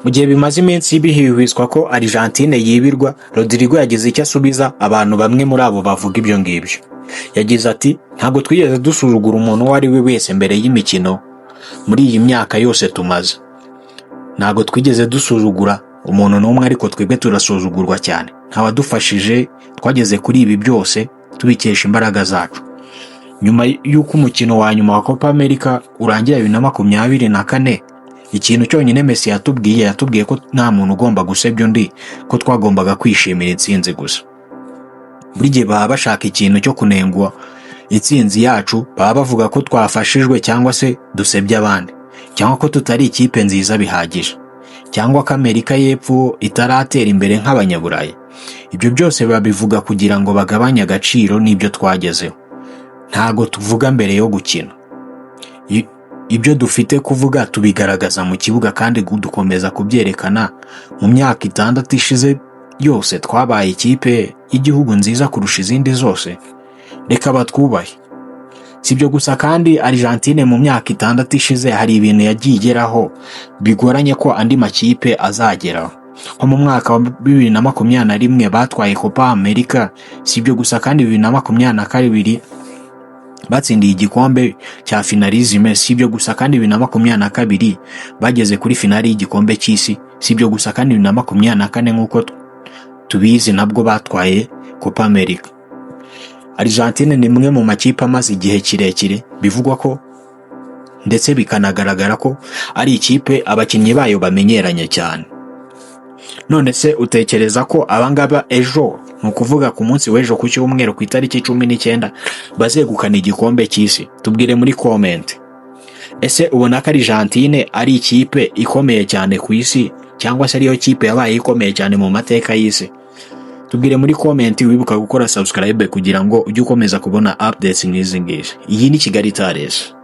Mu gihe bimaze iminsi bihwihwiswa ko Argentine yibirwa, Rodrigo yagize icyo asubiza abantu bamwe muri abo bavuga ibyo ngibyo. Yagize ati: "Ntabwo twigeze dusuzugura umuntu uwo ari we wese mbere y'imikino muri iyi myaka yose tumaze. Ntabwo twigeze dusuzugura umuntu n'umwe, ariko twebwe turasuzugurwa cyane. Ntawadufashije, twageze kuri ibi byose tubikesha imbaraga zacu." Nyuma y'uko umukino wa nyuma wa Copa America urangira 2024, ikintu cyonyine Messi yatubwiye ko nta muntu ugomba gusebya undi, ko twagombaga kwishimira intsinzi gusa. Buri gihe baba bashaka ikintu cyo kunengwa intsinzi yacu, baba bavuga ko twafashijwe cyangwa se dusebya abandi, cyangwa ko tutari ikipe nziza bihagije, cyangwa ko Amerika y'Epfo itaratera imbere nk'Abanyaburayi. Ibyo byose babivuga kugira ngo bagabanye agaciro n'ibyo twagezeho. Ntago tuvuga mbere yo gukina. Ibyo dufite kuvuga tubigaragaza mu kibuga kandi dukomeza kubyerekana. Mu myaka 6 ishize yose twabaye ikipe y'igihugu nziza kurusha izindi zose. Reka batwubahe. Si ibyo gusa kandi, Argentine mu myaka 6 ishize hari ibintu yagiye igeraho bigoranye ko andi makipe azageraho. Nko mu mwaka wa 2021 batwaye Copa America. Si ibyo gusa kandi, 2022 batsindiye igikombe cya Finalissime. Si ibyo gusa kandi, 2022 bageze kuri finali y'igikombe cy'isi. Si ibyo gusa kandi, 2024 nk'uko tubizi nabwo batwaye Copa America. Argentine ni imwe mu makipe amaze igihe kirekire bivugwa ko, ndetse bikanagaragara ko ari ikipe abakinnyi bayo bamenyeranye cyane. None se utekereza ko abangaba ejo, ni ukuvuga ku munsi w'ejo ku cyumweru ku itariki 19, bazegukana igikombe cy'isi? Tubwire muri comment. Ese ubona ko Argentine ari ikipe ikomeye cyane ku isi, cyangwa se ariyo kipe yabaye ikomeye cyane mu mateka y'isi? Tubwire muri comment. Wibuka gukora subscribe kugira ngo ujye ukomeza kubona updates nk'izi ngizi. Iyi ni Kigali Tares.